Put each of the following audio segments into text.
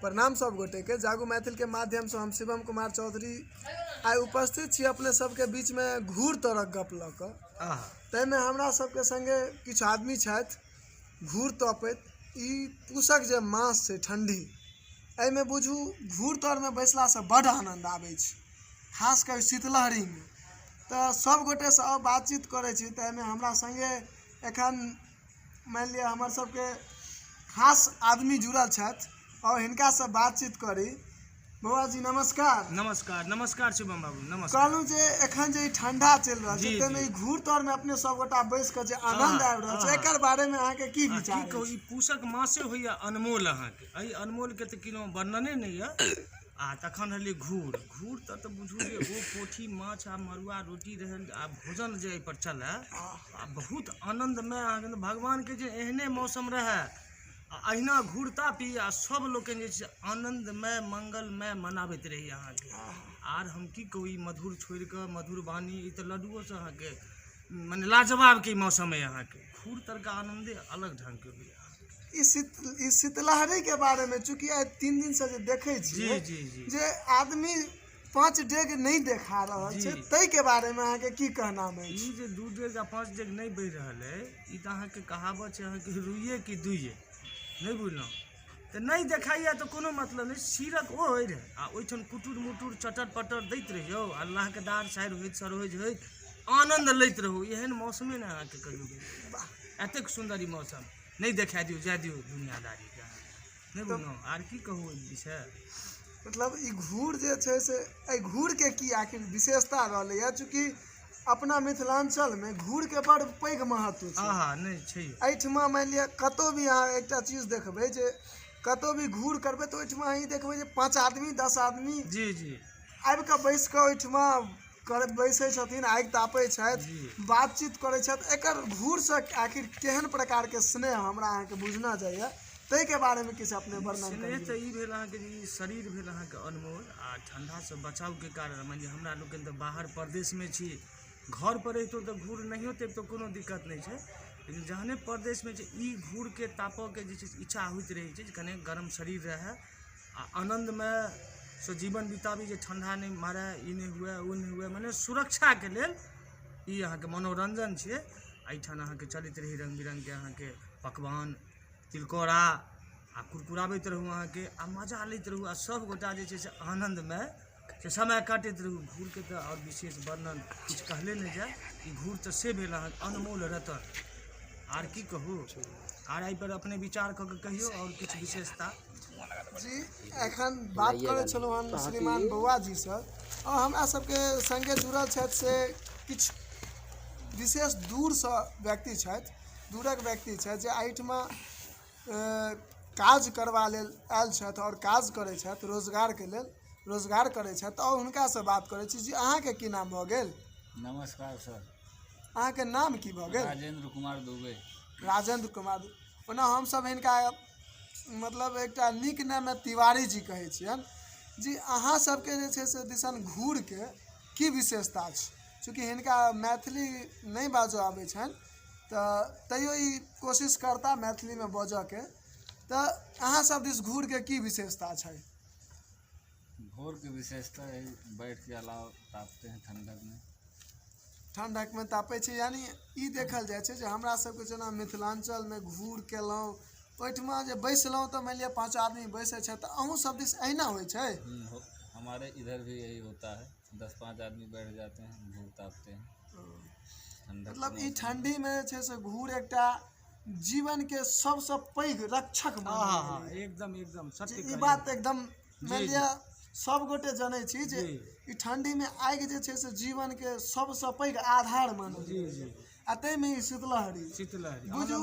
प्रणाम सब गोटे के। जागू मैथिल के माध्यम से हम शिवम कुमार चौधरी आइ उपस्थित छी अपने सबके बीच में घूर तरक गप लऽ कऽ। ताहिमे हमरा सबके संगे किछु आदमी छथि घूर तपैत। ई पूसक जे मास छै ठण्डी, एहिमे बुझू घूर तरमे बैसलासँ बड्ड आनन्द आबै छै, खास कऽ शीतलहरीमे। तऽ सब गोटेसँ बातचीत करै छी, ताहिमे हमरा सङ्गे एखन मानि लिअ हमर सबके खास आदमी जुड़ल छथि आओर हिनकासँ बातचीत करी। बौआ जी नमस्कार। नमस्कार, नमस्कार शिवम बाबू, नमस्कार। कहलहुँ जे एखन जे ई ठंडा चलि रहल छै, ताहिमे ई घूर तरमे अपने सब गोटा बैस कऽ जे आनंद आबि रहल छै, एकर बारेमे अहाँके की विचार? की कहू, ई पूसक मासे होइए अनमोल। अहाँके एहि अनमोलके तऽ कोनो वर्णने नहि यऽ। आ तखन रहलै घूर, घूर तऽ बुझू जे ओ पोठी माछ आ मड़ुआ रोटी रहल आ भोजन जे एहिपर चलए आ बहुत आनन्दमे अहाँके भगवानके जे एहने मौसम रहए आ अहिना घूर तापी आ सब लोकनि जे छै आनन्दमय मंगलमय मनाबैत रही अहाँके। आर हम की कहू, ई मधुर छोड़ि कऽ मधुर वाणी, ई तऽ लड्डुओसँ अहाँके मने लाजवाबके ई मौसम अइ। अहाँके घूर तरका आनन्दे अलग ढङ्गके होइए। ई शीतलहरी के बारे में चूंकि आइ 3 दिन से जे देखै छियै जी जी जे आदमी 5 डेग नहि देखा रहल छै, ताहि के बारे में अहाँके की कहना अछि? ई जे 2 डेग आ 5 डेग नहि बढ़ि रहल अइ, ई तऽ अहाँके कहावत छै अहाँके रुइए कि दुइए, नहि बुझलहुँ तऽ नहि देखाइए तऽ कोनो मतलब नहि। सीरक ओ होइ रहै आ ओहिठाम कुटुर मुटुर चटर पटर दैत रहियौ आ लहकदार साइर होइत सरोज होइत आनन्द लैत रहू। एहन मौसमे ने अहाँके कहियो भेल, एतेक सुन्दर ई मौसम नहि देखा दियौ, जाय दियौ दुनियादारीके, नहि बुझलहुँ। आर की कहू एहि विषय? मतलब ई घूर जे छै से एहि घूरके की आखिर विशेषता रहलैए? चूँकि अपना मिथिलाञ्चलमे घूरके बड़ पैघ महत्व छै। आहा, नहि छै। एहिठमा मानि लिअ कतहु भी अहाँ एकटा चीज देखबै जे कतहु भी घूर करबै तऽ ओहिठमा अहाँ ई देखबै जे 5 आदमी 10 आदमी जी जी आबि कऽ बैस कऽ ओहिठमा कर बैसै छथिन, आगि तापै छथि, बातचीत करै छथि। एकर घूरसँ आखिर केहन प्रकारके स्नेह हमरा अहाँके बुझना जाइए, ताहिके बारेमे किछु अपने वर्णन स्नेह तऽ ई भेल अहाँके जे ई शरीर भेल अहाँके अनमोल आ ठण्डासँ बचावके कारण। मानि लिअ हमरा लोकनि तऽ बाहर परदेशमे छी, घर पर रहितो तऽ घूर नहियो तपितो कोनो दिक्कत नहि छै, लेकिन जहने परदेशमे छै ई घूरके तापऽके जे छै से इच्छा होइत रहै छै जे कने गरम शरीर रहए आ आनन्दमे से जीवन बिताबी, जे ठण्डा नहि मारए, ई नहि हुए, ओ नहि हुए, मने सुरक्षाके लेल ई अहाँके मनोरञ्जन छियै। एहिठाम अहाँके चलैत रहै रङ्ग बिरङ्गके अहाँके पकवान, तिलकोरा आ कुरकुराबैत रहू अहाँके आ मजा लैत रहू आ सब गोटा जे छै से आनन्दमे से समय काटैत रहू। घूरके तऽ आओर विशेष वर्णन किछु कहले नहि जाय, ई घूर तऽ से भेल अहाँके अनमोल रतन। आर की कहू, आर एहिपर अपने विचार कऽ के कहियौ आओर किछु विशेषता। जी, एखन बात करै छलहुँ हन श्रीमान बौआ जीसँ आओर हमरा सबके सङ्गे जुड़ल छथि से किछु विशेष दूरसँ व्यक्ति छथि, दूरक व्यक्ति छथि जे एहिठमा काज करबा लेल आयल छथि आओर काज करै छथि, रोजगारके लेल रोजगार करै छथि। आओर हुनकासँ बात करै छी। जी, अहाँके की नाम भऽ गेल? नमस्कार सर। अहाँके नाम की भऽ गेल? राजेंद्र कुमार दुबे। राजेंद्र कुमार। ओना हमसब हिनका मतलब एकटा नीक नाममे तिवारी जी कहै छियनि। जी, अहाँ सबके जे छै से दिसन घूरके की विशेषता छै? चूँकि हिनका मैथिली नहि बाजऽ आबै छनि तऽ तैयो ई कोशिश करता मैथिलीमे बजऽके, तऽ अहाँ सब दिस घूरके की विशेषता छै? घूर के विशेषता है बैठ के अलाव तापते हैं ठंडक में। ठंडक में तापै छै, यानी ई देखल जाइ छै जे हमरा सबके जेना मिथिलाञ्चलमे घूर केलहुँ, ओहिठमा जे बैसलहुँ तऽ मानि लिअ 5 आदमी बैसै छै, तऽ अहूँ सब दिस अहिना होइ छै? हमारे इधर भी यही होता है, 10-5 आदमी बैठ जाते हैं, घूर तापते हैं। मतलब ई ठंडीमे जे छै से घूर एकटा जीवनके सबसँ पैघ रक्षक मानल गेलैए। एकदम एकदम सत्य। ई बात एकदम मानि लिअ सब गोटे जनै छी जे ई ठंडीमे आगि जे छै से जीवनके सबसँ पैघ आधार मानल गेलैए। आ ताहिमे ई शीतलहरी, शीतलहरी बुझू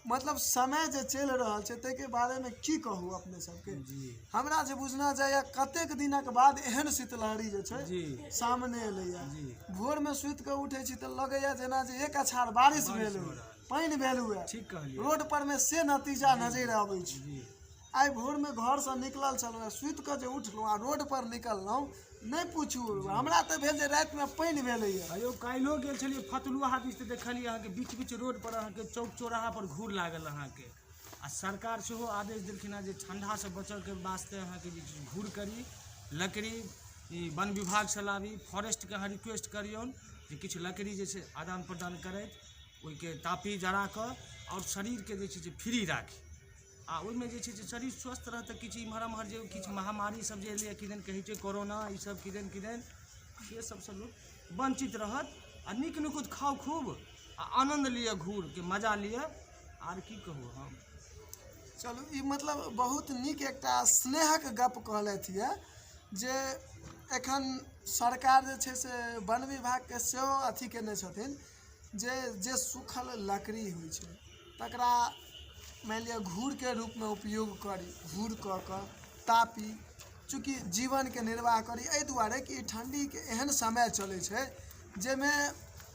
मतलब समय जे चलि रहल छै ताहिके बारेमे की कहू अपने सबके। हमरा जे बुझना जाइए कतेक दिनक बाद एहन शीतलहरी जे छै सामने एलैए। भोरमे सुति कऽ उठै छी तऽ लगैए जेना जे एक अछाड़ बारिश भेल हुए, पानि भेल हुए, ठीक कहलियै, रोड पर मे से नतीजा नजरि अबै छै। आइ भोरमे घरसँ निकलल छलहुँ, सुति कऽ जे उठलहुँ आ रोड पर निकललहुँ, नहि पूछू, हमरा तऽ भेल जे रातिमे पानि भेलैए। अयो काल्हिओ गेल छलियै फतलुआ दिस तऽ देखलियै अहाँके बीच बीच रोड पर अहाँके चौक चौराहा पर घूर लागल अहाँके। आ सरकार सेहो आदेश देलखिन हेँ जे ठण्डासँ बचऽके वास्ते अहाँके जे छै घूर करी, लकड़ी ई वन विभागसँ लाबी, फॉरेस्टके अहाँ रिक्वेस्ट करियौन जे किछु लकड़ी जे छै आदान प्रदान करथि, ओहिके तापी जरा कऽ आओर शरीरके जे छै से फ्री राखी। आ ओहिमे जे छै से शरीर स्वस्थ रहत तऽ किछु इम्हर एम्हर जे किछु महामारी सब जे एलैए, किदन कहै छै कोरोना, ई सब किदन किदन, से सबसँ लोक वञ्चित रहत। आ नीक नुकुत खाउ खूब आ आनन्द लिअ, घूरके मजा लिअ। आर की कहू हम। चलू, ई मतलब बहुत नीक एकटा स्नेहक गप कहलथि यऽ जे एखन सरकार जे छै से वन विभागके सेहो अथी केने छथिन जे जे सूखल लकड़ी होइ छै तकरा मानि लिअ घूरके रूपमे उपयोग करी, घूर कऽ कऽ तापी, चूँकि जीवनके निर्वाह करी। एहि दुआरे कि ठण्डीके एहन समय चलै छै जाहिमे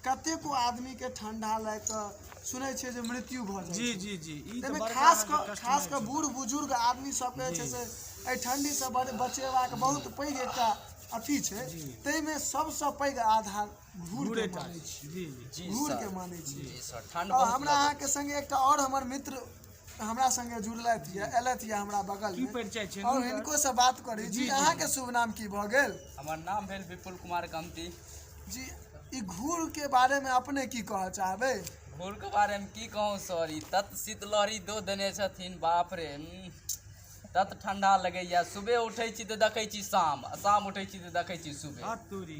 कतेको आदमीके ठण्डा लागि कऽ सुनै छियै जे मृत्यु भऽ जाइ जी छै। जी जी, ई तऽ ताहिमे बड़का खास अहाँके कऽ खास कष्टमय कऽ छै। बूढ़ बुजुर्ग आदमी सबके जे छै जी से एहि ठण्डीसँ बचेबाक बहुत पैघ एकटा अथी छै। जी ताहिमे सबसँ पैघ आधार घूरके घूरेटा मानै छै। छी, जी जी जी घूरके सर, मानै छी। जी सर, ठंड आओर बहुत हमरा लगै अहाँके संगे एकटा आओर हमर मित्र हमरा संगे जुड़लथि यऽ, एलथि यऽ हमरा की बगलमे, परिचय छै आओर हुनकर? हिनको से बात करी। जी जी, जी अहाँके शुभ नाम की भऽ गेल? हमर नाम भेल विपुल कुमार कमती। जी, ई घूरके बारेमे अपने की कहऽ चाहबै? घूरके बारेमे की कहूँ सर, ई तत शीतलहरी दऽ देने छथिन, बाप रे, तत ठंडा लगैया। सुबह उठै छी तऽ देखै छी शाम, आ शाम उठै छी तऽ देखै छी सुबह। हाथ तोरी।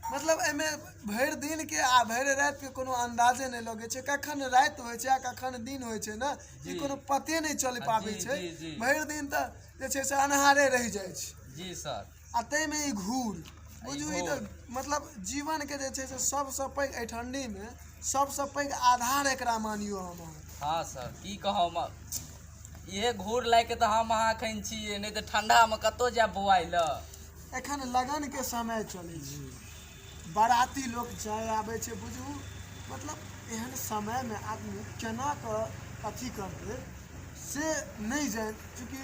मतलब एहिमे भरि दिनके आ भरि रातिके कोनो अन्दाजे नहि लगै छै, कखन राति होइ छै आ कखन दिन होइ छै ने, ई जी कोनो पते नहि चलि पाबै जी छै। जी जी भरि दिन तऽ जे छै से अन्हारे रहि जाइ छै। जी सर। आ ताहिमे ई घूर आ ई बुझू ई तऽ घूर मतलब जीवनके जे छै से सबसँ पैघ एहि ठण्डीमे सबसँ पैघ आधार एकरा मानियौ हम अहाँ। हाँ सर, की कहब, इहे घूर लायके तऽ हम अहाँ एखन छियै, नहि तऽ ठंडामे कतौ जायब बौआइ लए। एखन लगनके समय चलै छै, बाराती लोक जाय आबै छै। बुझू मतलब एहन समयमे आदमी केना कऽ अथी करतै से नहि जानि। चूँकि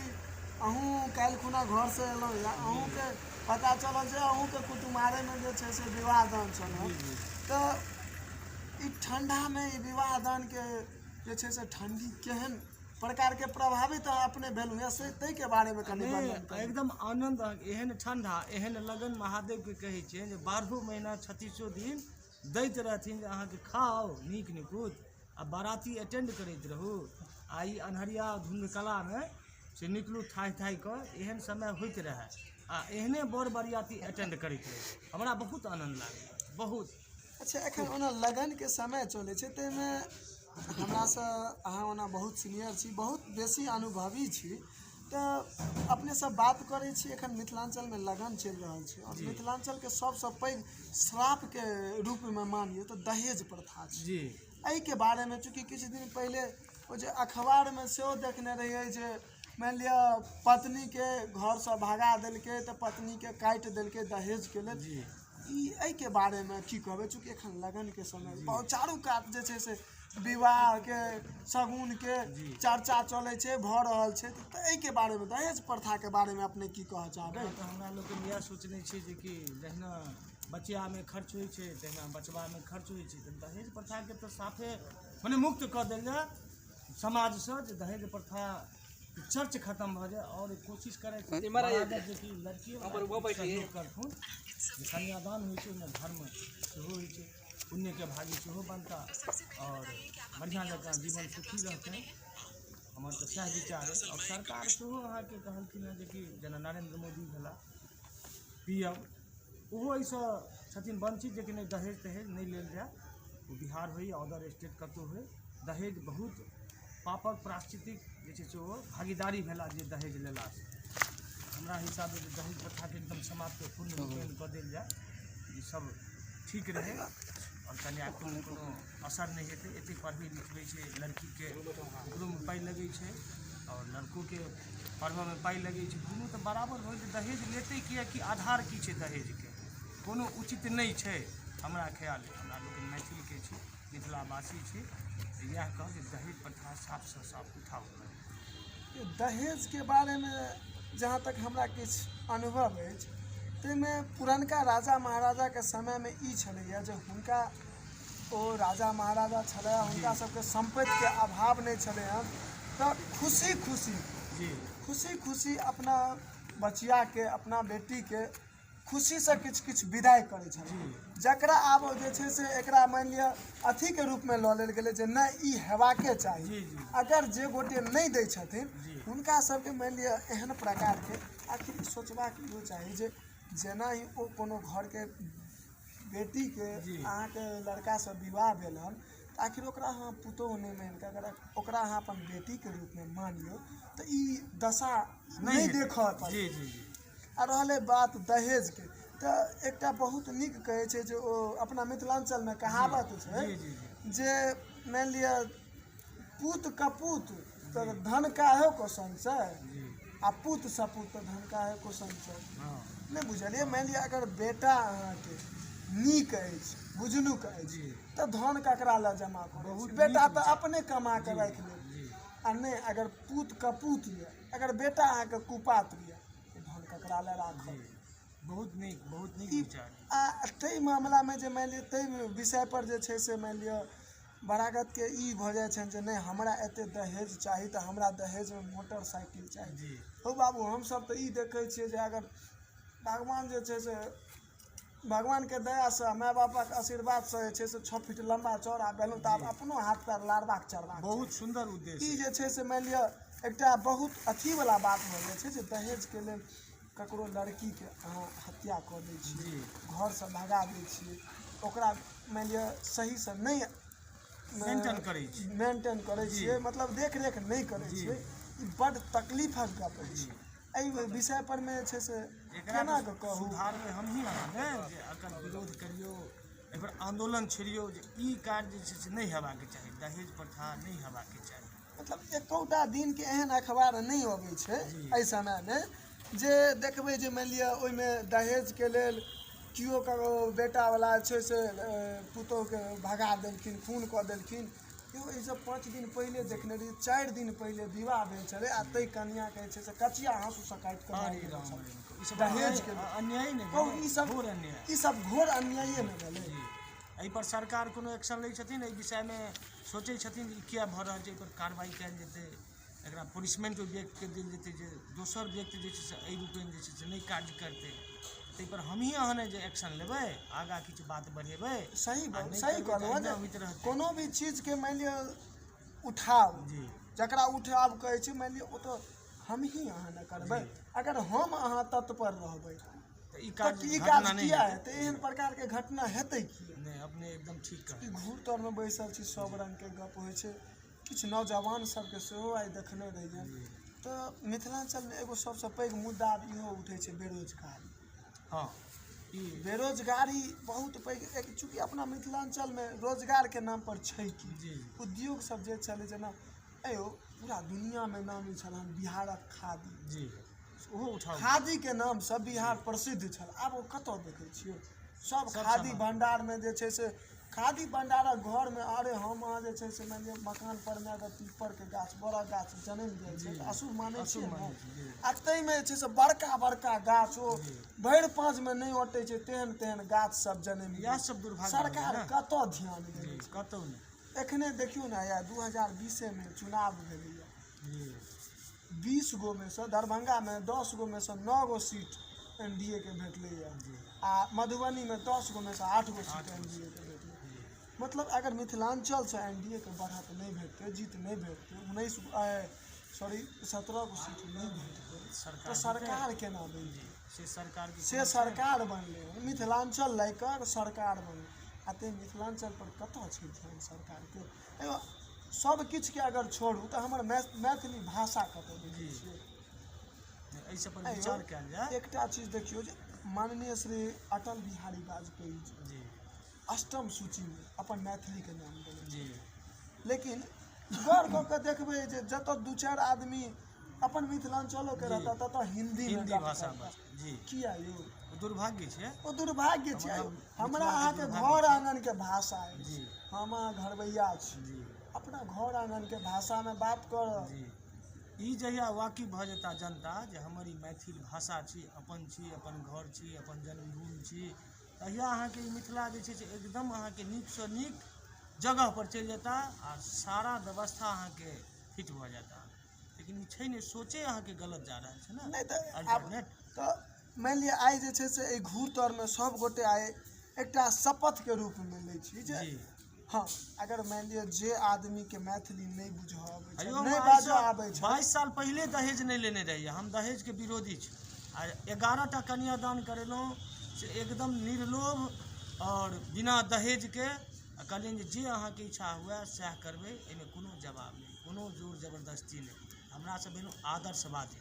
अहूँ काल्हि खुना घरसँ एलहुँ या अहूँके पता चलल जे अहूँके कुटुमारेमे जे छै से विवाह दान छल, तऽ ई ठण्डामे ई विवाह दानके जे छै से ठण्डी केहन प्रकारके प्रभावित अहाँ अपने भेलहुँ या से ताहिके बारेमे कनि वर्णन नहि करू। एकदम आनन्द। एहन ठण्डा एहन लगन महादेवके कहै छियनि जे 12 महीना 36 दिन दैत रहथिन जे अहाँके खाउ नीक निकुत आ बाराती अटेंड करैत रहू। आ ई अन्हरिया धुन्धकलामे से निकलू थाहि थाहि कऽ, एहन समय होइत रहए आ एहने बर बरियाती अटेंड करैत रहै। हमरा बहुत आनन्द लागल, बहुत। अच्छा, एखन ओना लगनके समय चलै छै, ताहिमे हमरासँ अहाँ ओना बहुत सीनियर छी, बहुत बेसी अनुभवी छी, तऽ अपनेसँ बात करै छी। एखन मिथिलाञ्चलमे लगन चलि रहल छै आओर जी मिथिलाञ्चलके सबसँ पैघ श्रापके रूपमे मानियौ तऽ दहेज प्रथा छै। जी एहिके बारेमे चूँकि किछु दिन पहिले ओ जे अखबारमे सेहो देखने रहियै जे मानि लिअ पत्नीके घरसँ भगा देलकै तऽ पत्नीके काटि देलकै दहेजके लेल। जी ई एहिके बारेमे की कहबै? चूँकि एखन लगनके समय जी बहुत चारू कात जे छै से विवाहके शगुनके जी चर्चा चलै छै, भऽ रहल छै, तऽ एहिके बारेमे दहेज प्रथाके बारेमे अपने की कहऽ चाहबै? ओना तऽ हमरा लोकनि इएह सोचने छी जे कि जहिना बचियामे खर्च होइ छै तहिना बचबामे खर्च होइ छै, तऽ दहेज प्रथाके तऽ साफे मने मुक्त कऽ देल जाय समाजसँ, जे दहेज प्रथा चर्च खतम भऽ जाय। आओर कोशिश करैत बराबर जे कि लड़कियो सहयोग करथुन, जे कन्यादान होइ छै ओहिमे धर्म सेहो होइ छै, पुण्यके भागी सेहो बनता आओर बढ़िआँ जकाँ जीवन सुखी रहतै। हमर तऽ सएह विचार अछि। आओर सरकार सेहो अहाँके कहलखिन हेँ जेकि जेना नरेन्द्र मोदी भेला पी एम, ओहो एहिसँ छथिन वञ्चित जे कि नहि दहेज तहेज नहि लेल जाय, ओ बिहार होइ या अदर स्टेट कतहु होइ। दहेज बहुत पापक प्रायश्चितिक जे छै से ओ भागीदारी भेला जे दहेज लेलासँ। हमरा हिसाबे जे दहेज प्रथाके एकदम समाप्त पूर्ण रूपेण कऽ देल जाय, ई सब ठीक रहै आओर कन्याके कोनो असर नहि हेतै। एतेक पढ़बै लिखबै छै लड़कीके, ओकरोमे पाइ लगै छै आओर लड़कोके पढ़बऽमे पाइ लगै छै, दुनू तऽ बराबर भऽ जेतै। दहेज लेतै किएकि आधार की छै दहेजके? कोनो उचित नहि छै हमरा ख्याल। हमरा लोकनि मैथिलके छी, मिथिलावासी छी, तऽ इएह कहब जे दहेज प्रथा साफसँ साफ उठाव करी। दहेजके बारेमे जहाँ तक हमरा किछु अनुभव अछि ताहिमे पुरनका राजा महाराजाके समयमे ई छलैए जे हुनका ओ राजा महाराजा छलै, हुनका सबके सम्पत्तिके अभाव नहि छलै हँ, तऽ खुशी खुशी जी खुशी खुशी अपना बचियाके, अपना बेटीके खुशीसँ किछु किछु विदाइ करै छलै, जकरा आब जे छै से एकरा मानि लिअ अथीके रूपमे लऽ लेल गेलै जे नहि ई हेबाके चाही। जी जी अगर जे गोटे नहि दै छथिन जी। हुनका सबके मानि लिअ एहन प्रकारके आखिर ई सोचबाक इहो चाही जे जेना ही ओ कोनो घरके बेटीके जी। अहाँके लड़कासँ विवाह भेल हन तऽ आखिर ओकरा अहाँ पुतोहु नहि मानि कऽ अगर ओकरा अहाँ अपन बेटीके रूपमे मानियौ तऽ ई दशा नहि हेतै। देखऽ पड़त। जी जी जी आ रहलै बात दहेजके, तऽ एकटा बहुत नीक कहै छै जे ओ अपना मिथिलाञ्चलमे कहावत छै जी जी जी जे मानि लिअ पूत कपूत तऽ धन काहे को संचय जी आ पूत सपूत तऽ धन काहे को संचय। हँ नहि बुझलियै? मानि लिअ अगर बेटा अहाँके नीक अछि, बुझनुक अछि, जी तऽ धन ककरा लए जमा करू? बहुत बेटा नीक तऽ विचार। अपने कमा कऽ राखि लेत। जी आ नहि अगर पूत कपूत यऽ, अगर बेटा अहाँके कुपात्र यऽ तऽ धन ककरा लए राखब? जी बहुत नीक, बहुत नीक ई विचार। आ ताहि मामलामे जे मानि लिअ ताहि विषयपर जे छै से मानि लिअ बरागतके ई भऽ जाइ छनि जे नहि हमरा एतेक दहेज चाही तऽ हमरा दहेजमे मोटरसाइकिल चाही। जी हौ बाबू, हमसब तऽ ई देखै छियै जे अगर भगवान जे छै से भगवानके दयासँ माय बापक आशीर्वादसँ जे छै से 6 फीट लम्बा चौड़ा भेलहुँ तऽ आब अपनो हाथ पैर लारबाक चढ़बाक बहुत सुन्दर उद्देश्य। ई जे छै से मानि लिअ एकटा बहुत अथीवला बात भऽ जाइ छै जे दहेजके लेल ककरो लड़कीके अहाँ हत्या कऽ दै छियै, जी घरसँ भगा दै छियै, ओकरा मानि लिअ सहीसँ नहि मेंटेन करै छी। मेंटेन करै जी। छियै, मतलब देखरेख नहि करै जी। छियै। ई बड्ड तकलीफक गप अछि। जी एहि विषय पर मे जे छै से एकरा केना तऽ कऽ कहू? सुधारबै हमही अहाँ ने, जे एकर विरोध करियौ, एहिपर आन्दोलन छेड़ियौ जे ई कार्य जे छै से नहि हेबाक चाही, दहेज प्रथा नहि हेबाक चाही। मतलब एकोटा दिनके एहन अखबार नहि अबै छै जी। एहि समयमे जे देखबै जे मानि लिअ ओहिमे दहेजके लेल केओ ककरो बेटावला छै से पुतोहुके भगा देलखिन, खून कऽ देलखिन। यौ ई सब 5 दिन पहिले देखने रहियै, 4 दिन पहिले विवाह भेल छलै आ ताहि कनियाके जे छै से कचिया हाँसूसँ काटि कऽ मारि अरे देने राम छलै। रे, ई सब दहेजके लेल। अन्याय नहि कहू भेलै? ई सब घोर अन्याय। ई सब घोर अन्याये ने भेलै? जी एहिपर सरकार कोनो एक्शन लै छथिन? एहि विषयमे सोचै छथिन जे ई किया भऽ रहल छै, एहिपर कार्रवाइ कयल जेतै, एकरा पनिशमेंट ओहि व्यक्तिके देल जेतै जे दोसर व्यक्ति जे छै से एहि रूपेण जे छै से नहि कार्य करतै। ताहिपर हमही अहाँ ने जे एक्शन लेबै, आगाँ किछु बात बढ़ेबै। सही आ बात, नहि सही करबै तऽ कहलहुँ हँ अहिना जे होइत रहतै। कोनो भी चीजके मानि लिअ उठाव, जी जकरा उठाव कहै छै, मानि लिअ ओ तऽ हमही अहाँ ने करबै। अगर हम अहाँ तत्पर रहबै तऽ ई तऽ काज ई काज घटना नहि किया हेतै। हेतै? एहन प्रकारके घटना हेतै किया? नहि, अपने एकदम ठीक ई कहलियै। घूर तरमे बैसल छी, सब रङ्गके गप होइ छै। किछु नौजवान सबके सेहो आइ देखने रहियै। जी तऽ मिथिलाञ्चलमे एगो सबसँ पैघ मुद्दा आब इहो उठै छै, बेरोजगारी। हँ ई बेरोजगारी बहुत पैघ एक, चूँकि अपना मिथिलाञ्चलमे रोजगारके नाम पर छै की जी उद्योग सब जे छलै, जेना अयो पूरा दुनियामे नामी छल हन बिहारक खादी। जी ओहो उठाउ। खादीके नामसँ बिहार प्रसिद्ध छल, आब ओ कतऽ देखै छियै? सब सब खादी सामान। भण्डारमे जे छै से खादी भण्डारक घरमे। अरे हम अहाँ जे छै से मानि लिअ मकान पर मे अगर पीपरके गाछ, बड़क गाछ जनमि जाइ छै जी। तऽ अशुभ मानै अशुभ छियै ने? मानै छियै, जी। आ ताहिमे जे छै से बड़का बड़का गाछ, ओ जी। भरि पाँचमे नहि अटै छै तेहन तेहन गाछ सब जनमि इएह गेल। सब दुर्भाग्य सरकार भेलै ने। कतऽ ध्यान देने जी छै? कतहु नहि। एखने देखियौ ने, या 2020मे चुनाव भेलैया, जी 20 गो मे सँ दरभंगामे 10 गो मे सँ 9 गो सीट एनडीए के भेटलैया जी आ मधुबनीमे 10 गो मे सँ 8 गो सीट 8 गो एनडीए के भेटलै। जी मतलब अगर मिथिलाञ्चलसँ एनडीए के बढ़त नहि भेटतै, जीत नहि भेटतै, 19 सॉरी 17 गो सीट नहि भेटतै सरकार तऽ जीतै? सरकार केना बनि? जी से सरकारके से कोनो छै? सरकार बनलै हन मिथिलाञ्चल लए कऽ सरकार बनलै, आ ताहि मिथिलाञ्चल पर कतऽ छै ध्यान सरकारके? एगो सब किछुके अगर छोड़ू तऽ हमर मैथिली भाषा कतऽ देखै जी। छियै? नहि, एहि सब पर आँय यौ, विचार कयल जाय। एकटा चीज देखियौ जे माननीय श्री अटल बिहारी वाजपेयी जी जी अष्टम सूचीमे अपन मैथिलीके नाम देने, जी लेकिन गौर कऽ कऽ देखबै जे जतऽ 2-4 आदमी अपन मिथिलाञ्चलोके जी। रहता ततऽ हिन्दीमे हिन्दी गप भाषा करता। बाजै जी। किया यौ? ओ दुर्भाग्य छै। ओ दुर्भाग्य छै। हमरा हमरा मिथिलाके अहाँके दुर्भाग्य घर छै। आङ्गनके भाषा अछि। जी हम अहाँ घरबैया छी, जी अपना घर आङ्गनके भाषामे बात करब। जी ई जहिया वाकिफ भऽ जेता जनता जे हमर ई मैथिल भाषा छी, अपन छी, अपन घर छी, अपन जन्मभूमि छी, तहिया अहाँके ई मिथिला जे छै से एकदम अहाँके नीकसँ नीक जगह पर चलि जेता आ सारा व्यवस्था अहाँके फिट भऽ जायत अहाँ। लेकिन ई छै नहि, सोचे अहाँके गलत जा रहल छै ने। नहि तऽ आब तऽ मानि लिअ आइ जे छै से एहि घूर तरमे सब गोटे आइ एकटा शपथके रूपमे लै छी जे हँ, अगर मानि लिअ जे आदमीके मैथिली नहि बुझऽ अबै छै, नहि बाजऽ आबै छै। 22 साल पहिले दहेज नहि लेने रहियै हम, दहेजके विरोधी छी। आ 11 टा कन्यादान करेलहुँ से एकदम निर्लोभ आओर बिना दहेजके। आ कहलियनि जे अहाँके इच्छा हुए सएह करबै, एहिमे कोनो जवाब नहि, कोनो जोर जबरदस्ती नहि। हमरा सब भेलहुँ आदर्शवादी,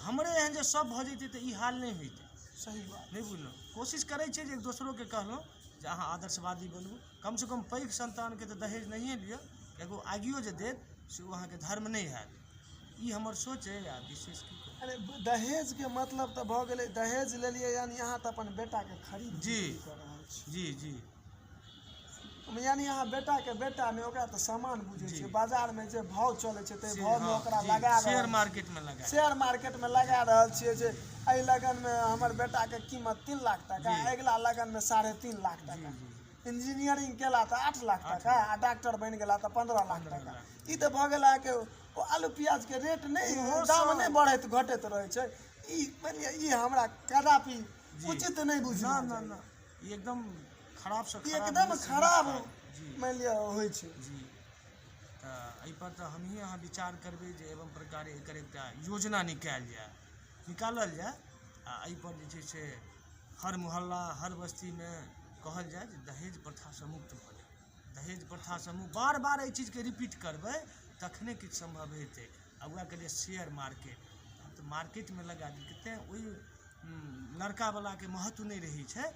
हमरे एहन जे सब भऽ जैतै तऽ ई हाल नहि होइतै। सही बात नहि बुझलहुँ। कोशिश करै छियै जे एक दोसरोके कहलहुँ जे अहाँ आदर्शवादी बनू, कमसँ कम पैघ सन्तानके तऽ दहेज नहिए लिअ, एगो आगियो जे देत से ओ अहाँके धर्म नहि हैत। ई हमर सोच अइ। आ विशेष की कहू। अरे दहेजके मतलब तऽ भऽ गेलै, दहेज लेलियै यानी अहाँ तऽ अपन बेटाके खरीद जी कऽ रहल छी। जी जी। यानी अहाँ बेटाके बेटा नहि, ओकरा तऽ सामान बुझै छियै। बाजारमे जे भाव चलै छै ताहि भावमे ओकरा लगा शेयर मार्केटमे लगा, शेयर मार्केटमे लगा रहल छियै जे एहि लगनमे हमर बेटाके कीमत 3 लाख टाका, अगिला लगनमे 3.5 लाख टाका, इंजीनियरिंग केला तऽ 8 लाख टाका, आ डॉक्टर बनि गेला तऽ 15 लाख टाका। ई तऽ भऽ गेल अहाँके ओ आलू प्याजके रेट नहि, दाम नहि बढ़ैत घटैत रहै छै। ई मानि लिअ ई हमरा कदापि उचित नहि बुझना। ना ना, ई एकदम खराब से एकदम खराब मानि लिअ होइ छै। जी। तऽ एहिपर तऽ हमही अहाँ विचार करबै जे एवं प्रकारे एकर एकटा योजना निकालल जाय आ एहिपर जे छै से हर मोहल्ला हर बस्तीमे कहल जाय जे दहेज प्रथासँ मुक्त भऽ जाय। दहेज प्रथासँ मुक्त बार बार एहि चीजके रिपीट करबै तखने किछु सम्भव हेतै। आ वएह कहलियै शेयर मार्केट, आब तऽ मार्केटमे लगा देलकै, तेँ ओहि लड़कावलाके महत्व नहि रहै छै।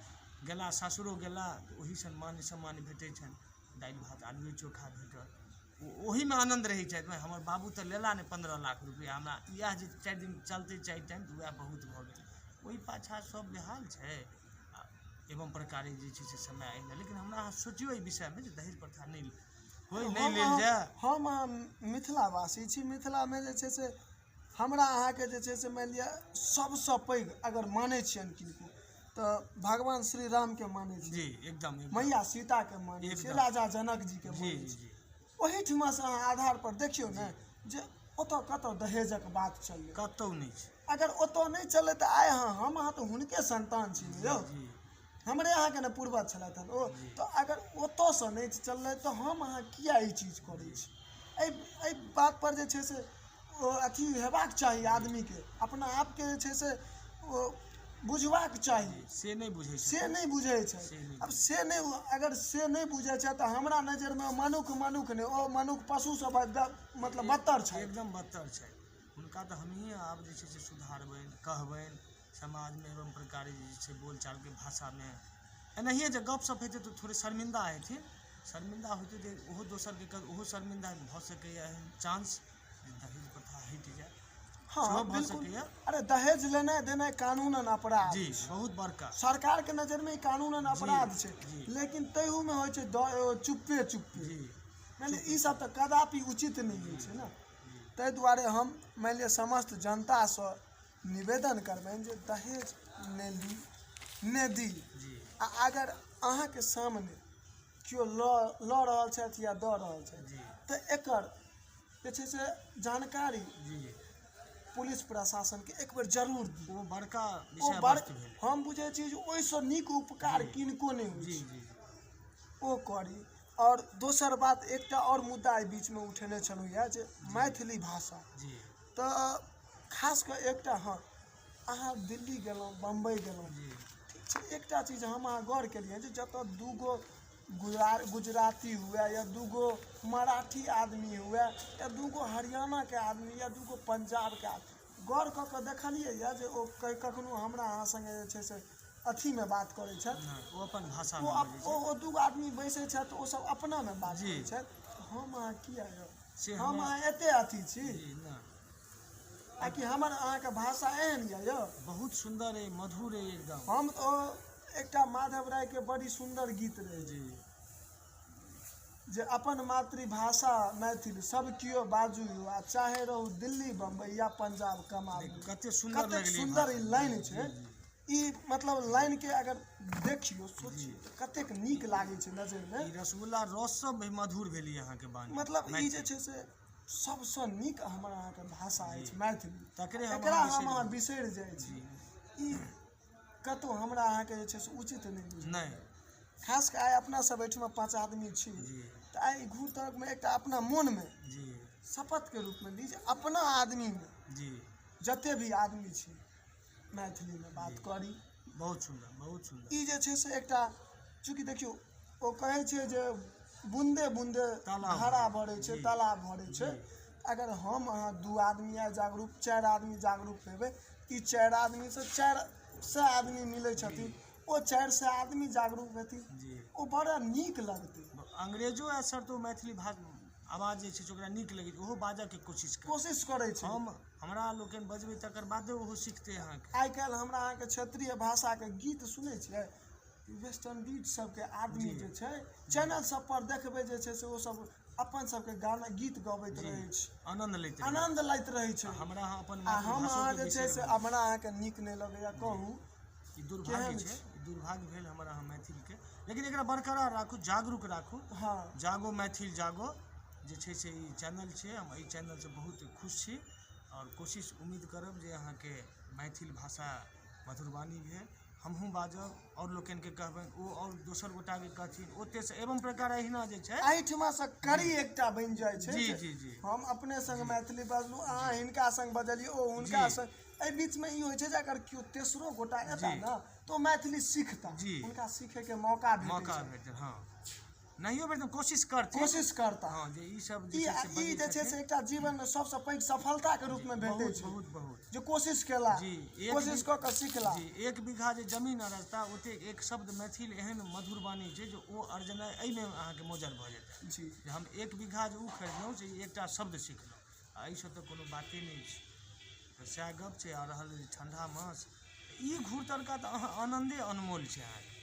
गेला सासुरो गेला तऽ ओहिसँ मान सम्मान भेटै छनि, दालि भात आलुए चोखा भेटल, ओहिमे आनन्द रहै छथि। हमर बाबू तऽ लेला नहि 15 लाख रुपैआ, हमरा इएह जे 4 दिन चलतै 4 टाइम तऽ वएह बहुत भऽ गेल। ओहि पाछाँ सब बेहाल छै। एवं प्रकारे जे छै से समय आबि गेल। लेकिन हमरा अहाँ सोचियौ एहि विषयमे जे दहेज प्रथा नहि होइ, नहि लेल जाय। हम मिथिलावासी छी, मिथिलामे जे छै से हमरा अहाँके जे छै से मानि लिअ सबसँ पैघ अगर मानै छियनि किनको तऽ भगवान श्री रामके मानै छी जी, एकदम मैया सीताके मानै छी, राजा जनक जीके मानै छी। ओहिठिमासँ अहाँ आधार पर देखियौ ने जे ओतऽ कतऽ दहेजक बात चललै, कतहु नहि छै। अगर ओतऽ नहि चललै तऽ आइ अहाँ हम अहाँ तऽ हुनके संतान छी ने यौ, हमरे अहाँके ने पूर्वज छलथि हन ओ। तऽ अगर ओतऽसँ नहि चललै तऽ हम अहाँ किया ई चीज करै छी? एहि बात पर जे छै से ओ अथी हेबाक चाही, आदमीके अपना आपके जे छै से ओ बुझबाक चाही। से नहि बुझै छै, से नहि बुझै छै। आब से नहि, अगर से नहि बुझै छै तऽ हमरा नजरिमे मनुख मनुख नहि, ओ मनुख पशुसँ मतलब बदतर छै, एकदम बदतर छै। हुनका तऽ हमही आब जे छै से सुधारबनि, कहबनि समाजमे एवं प्रकारे जे छै बोलचालके भाषामे एनाहिए जे गपशप हेतै तऽ थोड़े शर्मिंदा हेथिन, शर्मिंदा होइते जे ओहो दोसरके कर, ओहो शर्मिंदा भऽ सकैए, एहन चांस जे दहेज प्रथा हटि जाय। हाँ बिल्कुल। अरे दहेज लेनाइ देनाइ कानूनन अपराध जी, बहुत बड़का सरकारके नजरिमे ई कानूनन अपराध छै, लेकिन तहुमे होइ छै चुप्पे चुप्पे। मानि लिअ ई सब तऽ कदापि उचित नहि होइ छै ने। ताहि दुआरे हम मानि लिअ समस्त जनतासँ निवेदन करबनि जे दहेज नहि ली नहि दी। आ अगर अहाँके सामने केओ लऽ रहल छथि या दऽ रहल छथि तऽ एकर जे छै से जानकारी पुलिस प्रशासनके एक बेर जरूर दी। ओ बड़का विषय वस्तु भेलै। हम बुझै छी जे ओहिसँ नीक उपकार किनको नहि होइ छै, ओ करी। और दोसर बात एकटा और मुद्दा एहि बीचमे उठेने छलहुँ यऽ जे मैथिली भाषा तऽ खास कऽ एकटा, हँ अहाँ दिल्ली गेलहुँ, बम्बई गेलहुँ, ठीक छै, एकटा चीज हम अहाँ गौर केलियै जे जतऽ दूगो गुजराती हुए या दूगो मराठी आदमी हुए या दूगो हरियाणाके आदमी या दूगो पंजाबके आदमी, गौर कऽ कऽ देखलियै यऽ जे ओ कखनो हमरा अहाँ सङ्गे जे छै से अथीमे बात करै छथि, ओ अपन भाषामे ओ दूगो आदमी बैसै छथि, ओ सब अपनामे बात करै छथि। हम अहाँ किया यौ, हम अहाँ एते अथी छी आ कि हमर अहाँके भाषा एहन यऽ यौ? बहुत सुन्दर अइ, मधुर अइ एकदम। हम तऽ एकटा माधव रायके बड़ी सुन्दर गीत रहै जी, जे अपन मातृभाषा मैथिल सब केओ बाजू आ चाहे रहू दिल्ली बम्बई या पंजाब कमाबू। कते सुन्दर कतेक सुन्दर ई लाइन छै। ई मतलब लाइन के अगर देखियौ सोचियौ तऽ कतेक नीक लागै छै नजरिमे। ई रसगुल्ला रस सब भी मधुर भेली अहाँके बानी। मतलब ई जे छै से सबसँ नीक हमर अहाँके भाषा अछि मैथिली, तकरे हम एकरा अहाँ हम बिसरि अहाँ बिसरि जाइ छी। ई कतहु हमरा अहाँके जे छै से उचित नहि बुझाइ। नहि। खास कऽ आइ अपना सब एहिठमा 5 आदमी छी, तऽ आइ घूर तरकमे एकटा अपना मोनमे जी शपथके रूपमे ली जे अपना आदमीमे जी जते भी आदमी छी मैथिलीमे बात करी। बहुत सुन्दर, बहुत सुन्दर। ई जे छै से एकटा चूँकि देखियौ ओ कहै छै जे बूंदे बूंदे तालाब घड़ा भरै भरै छै, तालाब भरै छै। अगर हम अहाँ 2 आदमी या जागरूक 4 आदमी जागरूक हेबै, ई 4 आदमीसँ 400 आदमी मिलै छथिन, ओ 400 आदमी जागरूक हेथिन, जी ओ बड़ा नीक लगतै। अंग्रेजो आयत सर तऽ ओ मैथिली भाषा आवाज जे छै से ओकरा नीक लगै छै, ओहो बाजऽके कोशिश करै कोशिश करै छै। हम हमरा लोकनि बजबै तकर बादे ओहो सिखतै अहाँके। आइ काल्हि हमरा अहाँके क्षेत्रीय भाषाके गीत सुनै छियै, वेस्टर्न बीट सबके आदमी जे छै चैनल सब पर देखबै जे छै से ओ सब अपन सबके गाना गीत गबैत रहै छै, आनन्द लैत रहै। आनन्द लैत रहै छै। हमरा अहाँ अपन आ हम मातृभाषोके अहाँ जे छै बिसरि से गेलहुँ। हमरा अहाँके नीक नहि लगैया। कहू ई दुर्भाग्य केहन छै, ई दुर्भाग्य भेल हमर अहाँ मैथिलके, लेकिन एकरा बरकरार राखू, जागरूक राखू। हँ, जागो मैथिल जागो जे छै से ई चैनल छै। हम एहि चैनलसँ बहुत खुश छी आओर कोशिश उम्मीद करब जे अहाँके मैथिल भाषा मधुरवाणी भेल, हमहूँ बाजब आओर लोकनिके कहबनि, ओ आओर दोसर गोटाके कहथिन, ओतेसँ एवं प्रकार एहिना जे छै एहिठिमा सँ कड़ी एकटा बनि जाइ छै। जी जे जी जी हम अपने संग मैथिली बजलहुँ, अहाँ हिनका संग बजलियै, ओ हुनका जी। संग। एहि बीचमे ई होइ छै जे अगर केओ तेसरो गोटा एता जी। ने तऽ ओ मैथिली सीखता, जी। हुनका सीखैके मौका भेटै मौका छै, भेटत। हँ, नहियो भेटत कोशिश करथिन, कोशिश करता। हँ, जे ई सब जे ई छै से ई बजै जे छै से छथिन। एकटा जीवनमे सबसँ पैघ सफलताके रूपमे भेटै बहुत छै बहुत बहुत जे कोशिश केला, जी, एक कोशिश कऽ कऽ सीखला। जी, 1 बीघा जे जमीन अरजता ओतेक एक शब्द मैथिल एहन मधुर वाणी छै जे ओ अरजनाइ एहिमे अहाँके मोजर भऽ जेतै। जी जे हम 1 बीघा जे ओ खरीदलहुँ से एकटा शब्द सिखलहुँ, आ एहिसँ तऽ कोनो बाते नहि छै। तऽ सएह गप छै। आ रहल ठण्डा मास, ई घूर तड़का तऽ अहाँ आनन्दे अनमोल छै अहाँके।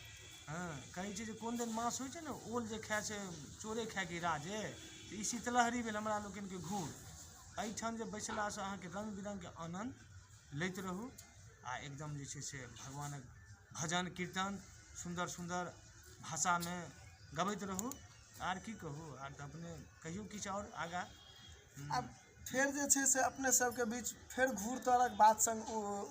हँ, कहै छै जे कोन दिन मास होइ छै ने, ओल जे खाय से चोरे खायके राजे, तऽ ई शीतलहरी भेल हमरा लोकनिके घूर। एहिठाम जे बैसलासँ अहाँके रङ्ग बिरङ्गके आनन्द लैत रहू आ एकदम जे छै से भगवानक भजन कीर्तन सुन्दर सुन्दर भाषामे गबैत रहू। आर की कहू, आर तऽ अपने कहियौ किछु आओर आगाँ। आब फेर जे छै से अपने सबके बीच फेर घूर तरक बात संग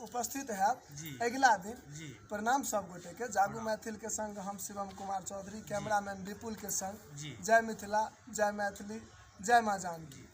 उपस्थित हैब जी। अगिला दिन। जी प्रणाम सब गोटे के। जागू मैथिल के संग हम शिवम कुमार चौधरी, कैमरामैन विपुल के संग। जी। जय मिथिला, जय मैथिली, जय माँ जानकी।